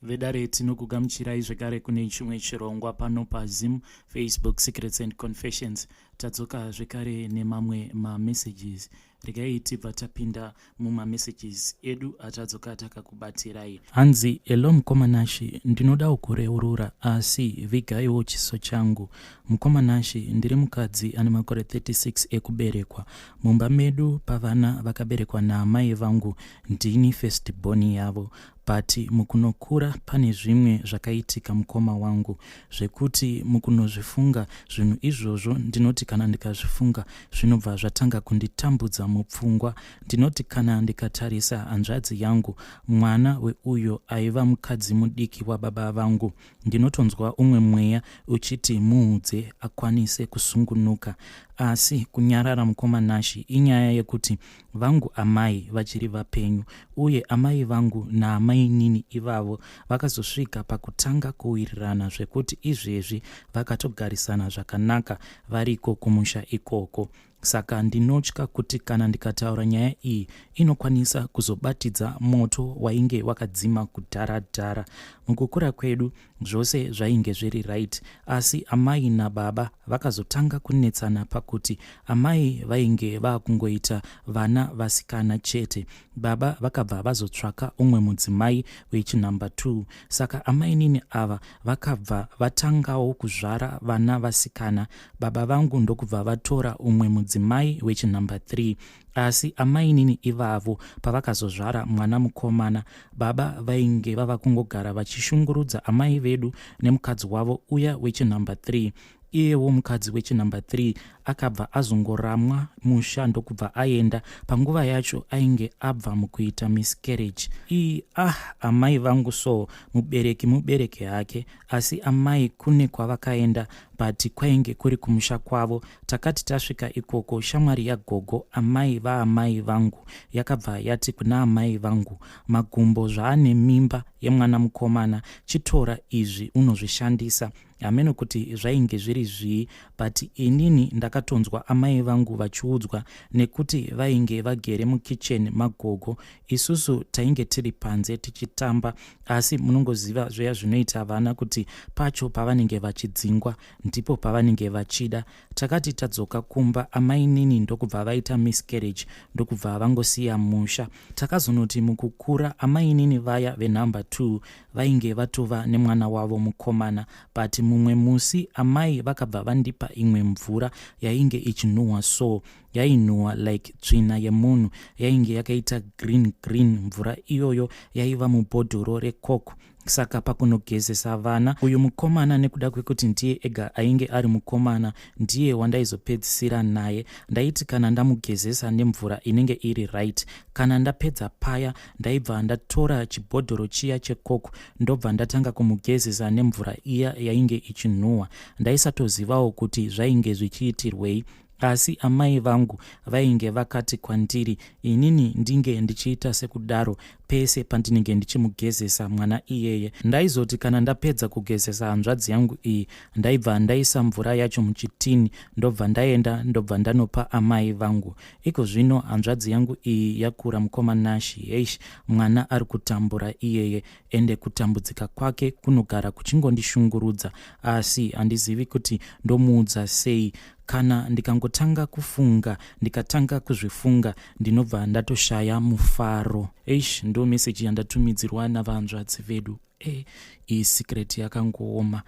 Vedare, tinokugamuchirai zvekare kune chimwe chirongwa pano paZim Facebook Secrets and Confessions. Tadzoka zvekare nemamwe mamessages. Regai tibva tapinda mumamessages edu atadzoka takakubatirai. Hanzi, "Hello mukoma Nashi, ndinodawo kureurura asi vigaiwo chiso changu. Mukoma Nashi, ndiri mukadzi ane makore 36 ekuberekwa. Mumba medu pavana vakaberekwa naamai vangu ndini first born yavo, but mukunokura pane zvimwe zvakaitika, mukoma wangu, zvekuti mukunozvifunga zvinhu izvozvo, ndinoti kana ndikazvifunga zvinobva zvatanga kunditambudza mupfungwa. Ndinoti kana ndikatarisa hanzvadzi yangu, mwana weuyo aiva mukadzi mudiki wababa vangu, ndinotonzwa umwe mweya uchiti muudze akwanise kusungunuka. Asi kunyarara, mukoma Nashi, inyaya yekuti vangu amai vachiri vapenyu, uye amai vangu naamainini ivavo vakazosvika pakutanga kuwirirana zvekuti izvezvi vakatogarisana zvakanaka variko kumusha ikoko. Saka ndinotya kuti kana ndikataura nyaya iyi inokwanisa kuzobatidza moto wainge wakadzima kudhara-dhara. Mukukura kwedu zvose zvainge zviri right, asi amai nababa vakazotanga kunetsana pakuti amai vainge vaakungoita vana vasikana chete. Baba vakabva vazotsvaka umwe mudzimai wechinhamba 2, saka amainini ava vakabva vatangawo kuzvara vana vasikana. Baba vangu ndokubva vatora umwe mudzimai wechinhamba 3. Asi amainini ivavo pavakazozvara mwana mukomana, baba vainge vava kungogara vachishungurudza amai vedu nemukadzi wavo uya wechinhamba 3. Iyewo mukadzi wechinhamba 3 akabva azongoramwa musha ndokubva aenda. Panguva yacho ainge abva mukuita miscarriage. Ii, ah, amai vangu so, mubereki mubereki hake, asi amai kune kwavakaenda, but kwainge kuri kumusha kwavo. Takati tasvika ikoko, shamwari yagogo, amai vaamai vangu, yakabva yati kuna amai vangu, 'Magumbo zvaane mimba yemwana mukomana, chitora izvi unozvishandisa.' Hameno kuti zvainge zviri zvii, but inini ndakatonzwa amai vangu vachiudzwa nekuti vainge vagere mukicheni magogo. Isusu tainge tiri panze tichitamba, asi munongoziva zviya zvinoita vana kuti pacho pavanenge vachidzingwa ndipo pavanenge vachida. Takati tadzoka kumba, amainini ndokubva vaita miscarriage, ndokubva vangosiya musha. Takazonoti mukukura, amainini vaya venhamba 2 vainge vatova nemwana wavo mukomana, but mumwe musi amai vakabva vandipa imwe mvura yainge ichinhuhwa so, yainhuhwa like tsvina yemunhu, yainge yakaita green green. Mvura iyoyo yaiva mubhodhoro reCoke. Saka pakunogezesa vana, uyu mukomana, nekuda kwekuti ndiye ega ainge ari mukomana, ndiye wandaizopedzisira naye, ndaiti kana ndamugezesa nemvura inenge iri right, kana ndapedza paya ndaibva ndatora chibhodhoro chiya cheCoke, ndobva ndatanga kumugezesa nemvura iya yainge ichinhuhwa. Ndaisatozivawo kuti zvainge zvichiitirwei, asi amai vangu vainge vakati kwandiri inini ndinge ndichiita sekudaro pese pandinenge ndichimugezesa mwana iyeye. Ndaizoti kana ndapedza kugezesa hanzvadzi yangu iyi, ndaibva ndaisa mvura yacho muchitini, ndobva ndaenda, ndobva ndanopa amai vangu. Iko zvino hanzvadzi yangu iyi yakura, mukoma Nashi. Heish, mwana ari kutambura iyeye, ende kutambudzika kwake kunogara kuchingondishungurudza, asi handizivi kuti ndomuudza sei. Kana ndikangotanga kufunga, ndikatanga kuzvifunga, ndinobva ndatoshaya mufaro. Eish, ndo meseji yandatumidzirwa navanzvadzi vedu. Iyi secret yakangooma.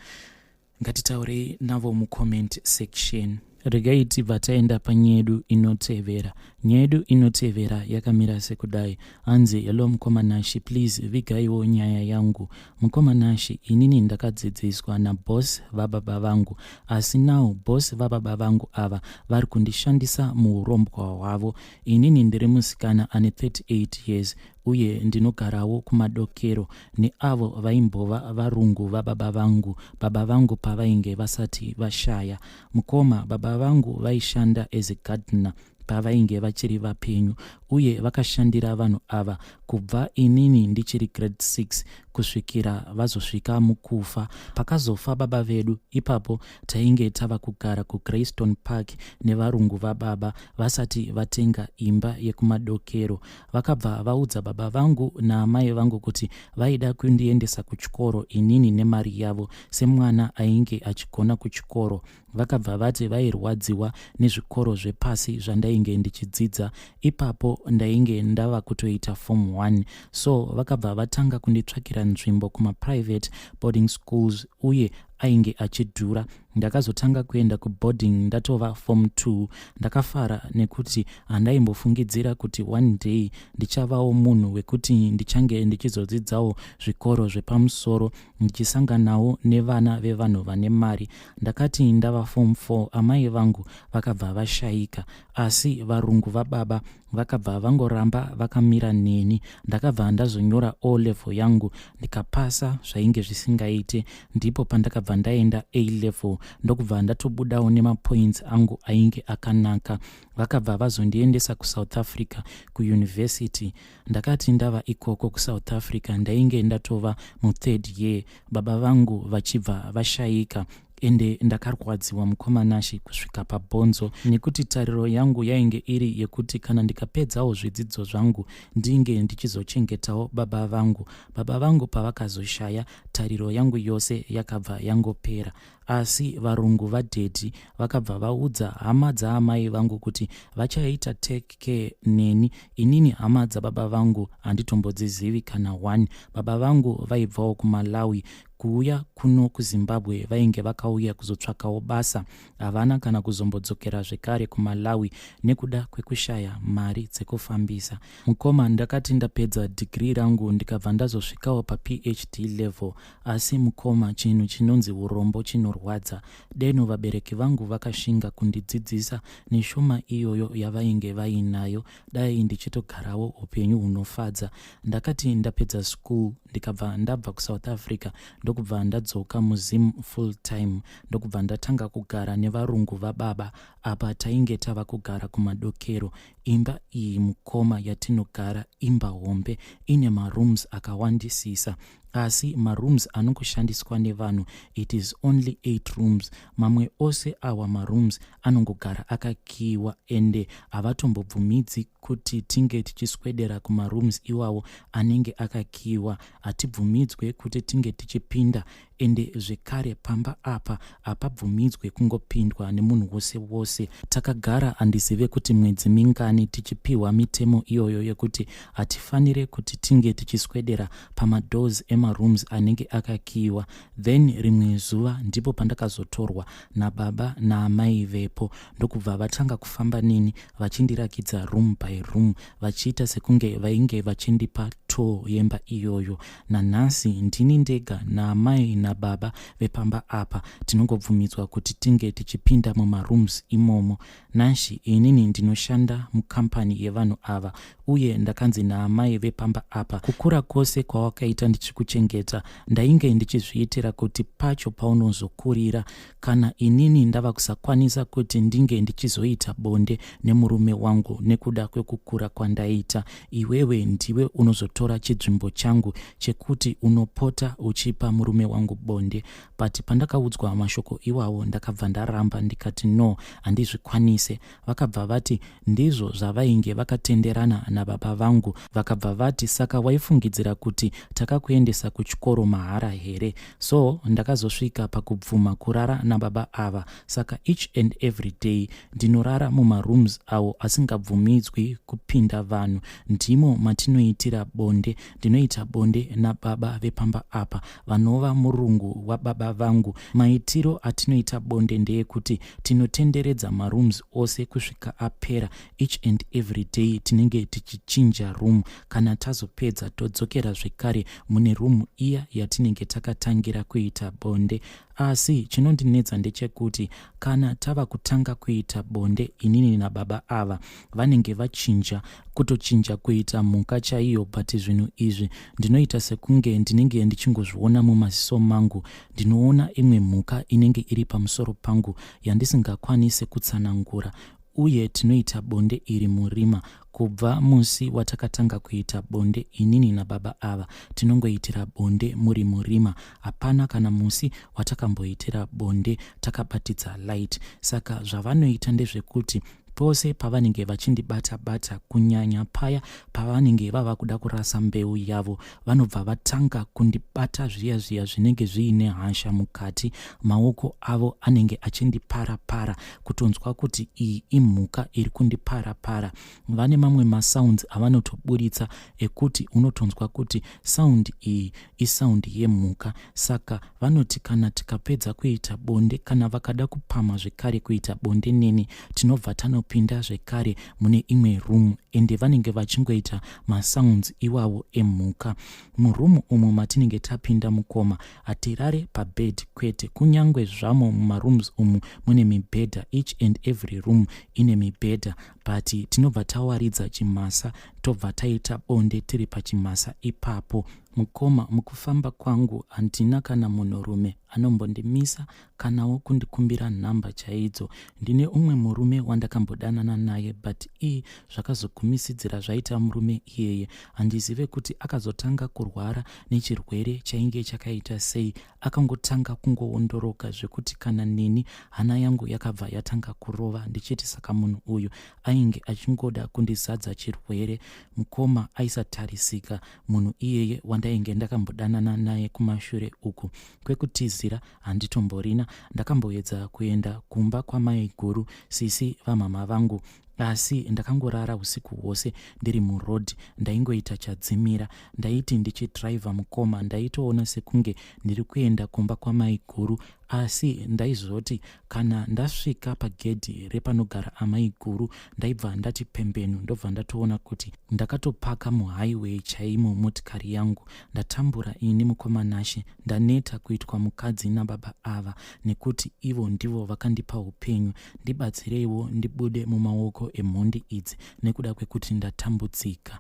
Ngatitaurei navo mucomment section. Regai tibva taenda panyedu inotevera. Nyedu inotevera yakamira sekudai. Hanzi, "Hello mukoma Nashi, please vigaiwo nyaya yangu. Mukoma Nashi, inini ndakadzidziswa naboss vababa vangu, asi now boss vababa vangu ava vari kundishandisa muurombwa hwavo. Inini ndiri musikana ane 38 years uye ndinogarawo kumadokero neavo vaimbova varungu vababa vangu, baba vangu pavainge vasati vashaya. Mukoma, baba vangu vaishanda as a gardener pavainge vachiri vapenyu, Uye vakashandira vanhu ava kubva inini ndichiri grade 6 kusvikira vazosvika mukufa. Pakazofa baba vedu ipapo tainge tava kugara kuGreystone Park nevarungu vababa vasati vatenga imba yekumadokero. Vakabva vaudza baba vangu naamai vangu kuti vaida kundiendesa kuchikoro inini nemari yavo semwana ainge achigona kuchikoro. Vakabva vati vairwadziwa nezvikoro zvepasi zvandainge ndichidzidza. Ipapo ndainge ndava kutoita form 1, so vakabva vatanga kunditsvakira nzvimbo kumaprivate boarding schools uye ainge achidhura. Ndakazotanga kuenda kuboarding ndatova form 2. Ndakafara nekuti handaimbofungidzira kuti one day ndichavawo munhu wekuti ndichange ndichizodzidzawo zvikoro zvepamusoro, ndichisanganawo nevana vevanhu vane mari. Ndakati ndava form 4, amai vangu vakabva vashayika, asi varungu vababa vakabva vangoramba vakamira neni. Ndakabva ndazonyora O level yangu ndikapasa zvainge zvisingaite. Ndipo pandakabva ndaenda A level, ndokubva ndatobudawo nemapoints angu ainge akanaka. Vakabva vazondiendesa kuSouth Africa kuyunivhesity. Ndakati ndava ikoko kuSouth Africa, ndainge ndatova muthird year, baba vangu vachibva vashayika. Ende ndakarwadziwa, mukoma Nashe, kusvika pabhonzo, nekuti tariro yangu yainge iri yekuti kana ndikapedzawo zvidzidzo zvangu ndinge ndichizochengetawo baba vangu. Baba vangu pavakazoshaya, tariro yangu yose yakabva yangopera. Asi varungu vadhedhi vakabva vaudza hama dzaamai vangu kuti vachaita take care neni. Inini hama dzababa vangu handitombodzizivi kana one. Baba vangu vaibvawo kuMalawi. Kuuya kuno kuZimbabwe vainge vakauya kuzotsvakawo basa. Havana kana kuzombodzokera zvekare kuMalawi nekuda kwekushaya mari dzekufambisa. Mukoma, ndakati ndapedza dhigiri rangu ndikabva ndazosvikawo paPhD level. Asi mukoma, chinhu chinonzi urombo chinorwadza. Deno vabereki vangu vakashinga kundidzidzisa neshoma iyoyo yavainge vainayo, dai ndichitogarawo upenyu hunofadza. Ndakati ndapedza school ndikabva ndabva kuSouth Africa, ndokubva ndadzoka muZim full time, ndokubva ndatanga kugara nevarungu vababa. Apa tainge tava kugara kumadokero. Imba iyi, mukoma, yatinogara imba hombe ine marooms akawandisisa, asi marooms anongoshandiswa nevanhu, it is only 8 rooms. Mamwe ose awa marooms anongogara akakiyiwa, ende havatombobvumidzi kuti tinge tichiswedera kumarooms iwawo anenge akakiyiwa. Hatibvumidzwe kuti tinge tichipinda. Ende zvekare pamba apa hapabvumidzwe kungopindwa nemunhu wose wose. Takagara handizive kuti mwedzi mingani tichipiwa mitemo iyoyo yekuti hatifanire kuti tinge tichiswedera pamadoors emarooms anenge akakiyiwa. Then rimwe zuva ndipo pandakazotorwa nababa naamai vepo, ndokubva vatanga kufamba neni vachindirakidza room by room, vachiita sekunge vainge vachindipa tour yemba iyoyo. Nanhasi ndini ndega naamai nababa vepamba apa tinongobvumidzwa kuti tinge tichipinda mumarooms imomo. Nashi, inini ndinoshanda mukampani yevanhu ava, uye ndakanzi naamai vepamba apa, "Kukura kwose kwawakaita ndichikuchengeta, ndainge ndichizviitira kuti pacho paunozokurira, kana inini ndava kusakwanisa kuti ndinge ndichizoita bonde nemurume wangu nekuda kwekukura kwandaita, iwewe ndiwe unozotora chinzvimbo changu chekuti unopota uchipa murume wangu bonde." But pandakaudzwa mashoko iwawo ndakabva ndaramba, ndikati, "No, handizvikwanise." Vakabva vati ndizvo zvavainge vakatenderana nababa vangu. Vakabva vati, "Saka waifungidzira kuti takakuendesa kuchikoro mahara here?" So ndakazosvika pakubvuma kurara nababa ava. Saka each and every day ndinorara mumarooms awo asingabvumidzwi kupinda vanhu. Ndimo matinoitira bonde. Ndinoita bonde nababa vepamba apa, vanova murungu wababa vangu. Maitiro atinoita bonde ndeyekuti tinotenderedza marooms ose kusvika apera. Each and every day tinenge tichichinja room. Kana tazopedza, todzokera zvekare mune room iya yatinenge takatangira kuita bonde. Asi chinondinetsa ndechekuti kana tava kutanga kuita bonde inini nababa ava, vanenge vachinja, kutochinja kuita mhuka chaiyo. But zvinhu izvi ndinoita sekunge ndinenge ndichingozviona mumaziso mangu. Ndinoona imwe mhuka inenge iri pamusoro pangu yandisingakwanisi kutsanangura. Uye tinoita bonde iri murima. Kubva musi watakatanga kuita bonde inini nababa ava tinongoitira bonde muri murima. Hapana kana musi watakamboitira bonde takabatidza light. Saka zvavanoita ndezvekuti pose pavanenge vachindibata bata kunyanya paya pavanenge vava kuda kurasa mbeu yavo vanobva vatanga kundibata zviya zviya zvinenge zviine hasha mukati. Maoko avo anenge achindipara para kutonzwa kuti iyi imhuka iri kundipara para. Vane mamwe masounds avanotoburitsa ekuti unotonzwa kuti sound iyi isound yemhuka. Saka vanoti kana tikapedza kuita bonde kana vakada kupamha zvekare kuita bonde neni tinobva tanopinda zvekare mune imwe room ende vanenge vachingoita masounds iwawo emhuka. Muroom umu matinenge tapinda mukoma hatirare pabed kwete kunyangwe zvamo mumarooms umu mune mibhedha each and every room ine mibhedha but tinobva tawaridza chimasa tobva taita bonde tiri pachimasa ipapo. Mukoma mukufamba kwangu handina kana munhurume anombondimisa kanawo kundikumbira nhamba chaidzo. Ndine umwe murume wandakambodanana naye but ii zvakazogumisidzira zvaita murume iyeye handizive kuti akazotanga kurwara nechirwere chainge chakaita sei. Akangotanga kungoondoroka zvekuti kana neni hana yangu yakabva yatanga kurova ndichiti saka munhu uyu ainge achingoda kundizadza chirwere. Mukoma aisatarisika munhu iyeye wandainge ndakambodanana naye kumashure uku. Kwekutizira handitomborina. Ndakamboedza kuenda kumba kwamaiguru sisi vamhamha vangu asi ndakangorara usiku hwose ndiri muroad ndaingoita chadzimira. Ndaiti ndichidriver mukoma ndaitoona sekunge ndiri kuenda kumba kwamaiguru asi ndaizoti kana ndasvika pagedhi repanogara amaiguru ndaibva ndati pembenu ndobva ndatoona kuti ndakatopaka muhighway chaimo motikari yangu. Ndatambura ini mukoma Nashe ndaneta kuitwa mukadzi nababa ava nekuti ivo ndivo vakandipa upenyu. Ndibatsireiwo ndibude mumaoko emhondi idzi nekuda kwekuti ndatambudzika.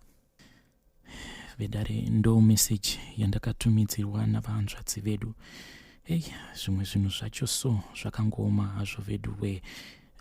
Vedare ndo message yandakatumidzirwa navahanzvadzi vedu. Hei zvimwe zvinhu zvacho so zvakangooma hazvo vedu wee.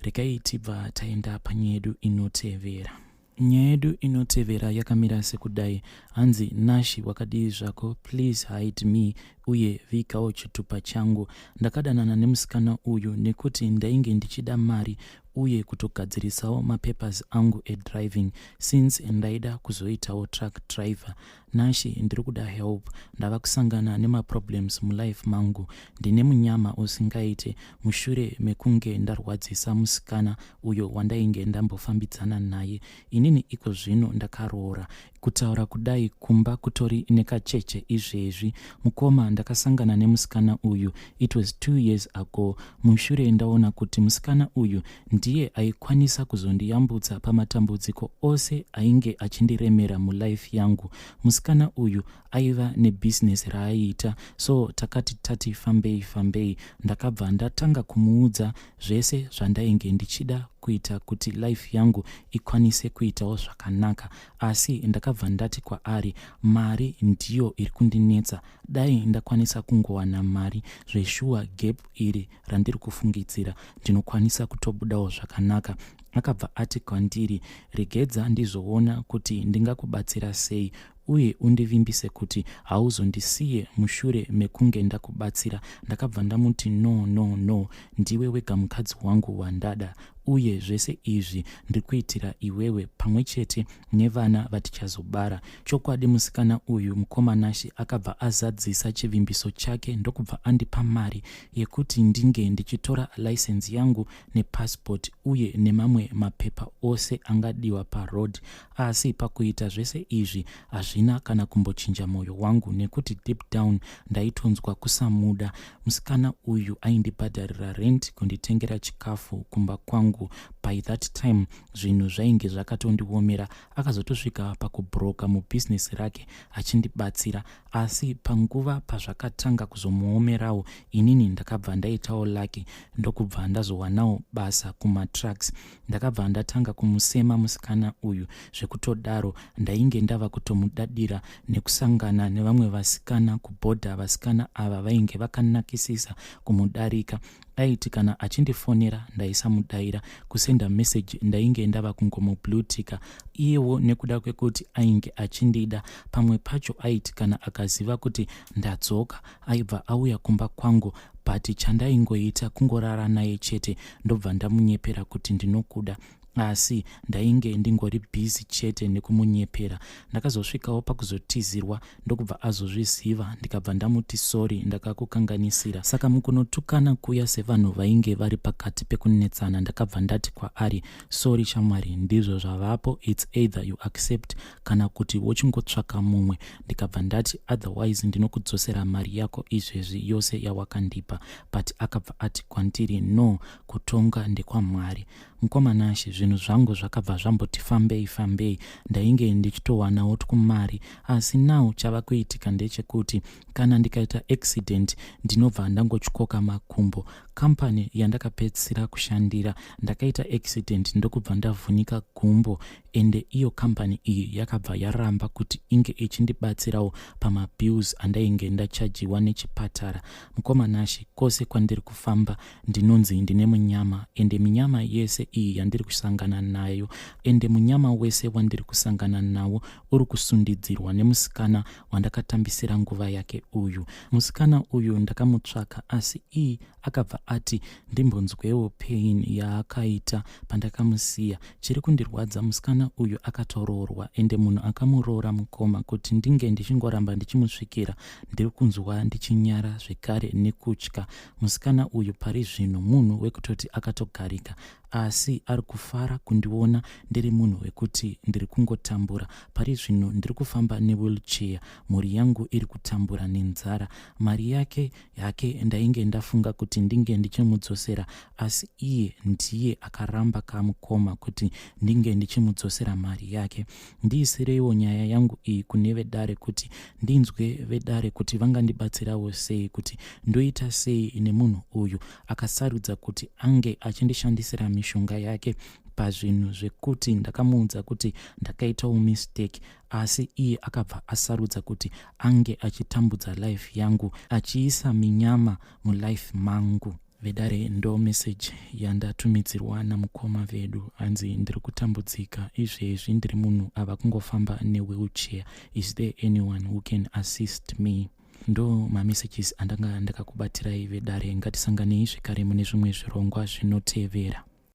Regai tibva taenda panyaya yedu inotevera. Nyaya yedu inotevera yakamira sekudai. Hanzi Nashy wakadii zvako please hide me uye vigawo chitupa changu. Ndakadanana nemusikana uyu nekuti ndainge ndichida mari uye kutogadzirisawo mapapers angu edriving since ndaida kuzoitawo truck driver. Nashy ndiri kuda help ndava kusangana nemaproblems mulife mangu. Ndine munyama usingaite mushure mekunge ndarwadzisa musikana uyo wandainge ndambofambidzana naye. Inini iko zvino ndakaroora. Kutaura kudai kumba kutori nekacheche izvezvi. Mukoma ndakasangana nemusikana uyu it was 2 years ago mushure ndaona kuti musikana uyu ndiye aikwanisa kuzondiyambutsa pamatambudziko ose ainge achindiremera mulife yangu. Musikana uyu aiva nebusiness raaiita so takati tati fambei fambei ndakabva ndatanga kumuudza zvese zvandainge ndichida kuita kuti life yangu ikwanise kuitawo zvakanaka asi ndakabva ndati kwaari mari ndiyo iri kundinetsa dai ndakwanisa kungowana mari zveshuwa gap iri randiri kufungidzira ndinokwanisa kutobudawo zvakanaka. Akabva ati kwandiri regedza ndizoona kuti ndingakubatsira sei uye undivimbise kuti hauzondisiye mushure mekunge ndakubatsira. Ndakabva ndamuti no no no ndiwe wega mukadzi wangu wandada uye zvese izvi ndiri kuitira iwewe pamwe chete nevana vatichazobara. Chokwadi musikana uyu mukoma Nashe akabva azadzisa chivimbiso chake ndokubva andipa mari yekuti ndinge ndichitora license yangu nepassport uye nemamwe mapepa ose angadiwa paroad. Asi pakuita zvese izvi hazvina kana kumbochinja moyo wangu nekuti deep down ndaitonzwa kusamuda. Musikana uyu aindibhadharira rent kunditengera chikafu kumba kwangu. By that time zvinhu zvainge zvakatondiomera. Akazotosvika pakubhuroka mubhizinesi rake achindibatsira asi panguva pazvakatanga kuzomuomerawo inini ndakabva ndaitawo lucky ndokubva ndazowanawo basa kumatrucks. Ndakabva ndatanga kumusema musikana uyu zvekutodaro ndainge ndava kutomudadira nekusangana nevamwe vasikana kubhodha. Vasikana ava vainge vakanakisisa kumudarika. Aiti kana achindifonera ndaisamudaira. Kuseni Akangosenda message ndainge ndava kungomublutika. Iyewo nekuda kwekuti ainge achindida, pamwe pacho aiti kana akaziva kuti ndadzoka aibva auya kumba kwangu, but chandaingoita kungorara naye chete, ndobva ndamunyepera kuti ndinokuda, asi ndainge ndingori busy chete nekumunyepera. Ndakazosvikawo pakuzotizirwa, ndokubva azozviziva, ndikabva ndamuti sorry, ndakakukanganisira. Saka mukunotukana kuya sevanhu vainge vari pakati pekunetsana, ndakabva ndati kwaari, "Sorry shamwari, ndizvo zvavapo. It's either you accept kana kuti wochingotsvaka mumwe." Ndikabva ndati, "Otherwise ndinokudzosera mari yako izvezvi yose yawakandipa." But akabva ati kwandiri, "No, kutonga ndekwaMwari." Mukoma Nashe, zvinhu zvangu zvakabva zvamboti fambei fambei, ndainge ndichitowanawo twumari, asi now chava kuitika ndechekuti kana ndikaita accident ndinobva ndangotyoka makumbo. Kambani yandakapedzisira kushandira, ndakaita accident ndokubva ndavhunika gumbo, ende iyo kambani iyi yakabva yaramba kuti inge ichindibatsirawo pamabills andainge ndachajiwa nechipatara. Mukoma Nashe, kwose kwandiri kufamba ndinonzi ndine munyama, ende minyama yese iyi yandiri kusangana nayo, ende munyama wese wandiri kusangana nawo uri kusundidzirwa nemusikana wandakatambisira nguva yake uyu. Musikana uyu ndakamutsvaka, asi iyi akabva ati ndimbonzwewo pain yaakaita pandakamusiya. Chiri kundirwadza, musikana uyu akatoroorwa, ende munhu akamuroora mukoma. Kuti ndinge ndichingoramba ndichimusvikira, ndiri kunzwa ndichinyara zvekare nekutya. Musikana uyu pari zvino munhu wekutoti akatogarika, asi ari kufara kundiona ndiri munhu wekuti ndiri kungotambura. Pari zvino ndiri kufamba newheelchair, mhuri yangu iri kutambura nenzara. Mari yake yake ndainge ndafunga kuti ndinge ndichimudzosera, asi iye ndiye akaramba kamukoma kuti ndinge ndichimudzosera mari yake. Ndiisireiwo nyaya yangu iyi kune vedare kuti ndinzwe vedare kuti vangandibatsirawo sei, kuti ndoita sei nemunhu uyu akasarudza kuti ange achindishandisira mishonga yake pazvinhu zvekuti ndakamuudza kuti ndakaitawo mistake, asi iye akabva asarudza kuti ange achitambudza life yangu, achiisa minyama mulife mangu. Vedare, ndo meseji yandatumidzirwa namukoma vedu. Hanzi ndiri kutambudzika izvezvi, ndiri munhu ava kungofamba newheelchair. Is there anyone who can assist me? Ndo mamessages andanga ndakakubatirai, vedare. Ngatisanganei zvekare mune zvimwe zvirongwa zvinotevera.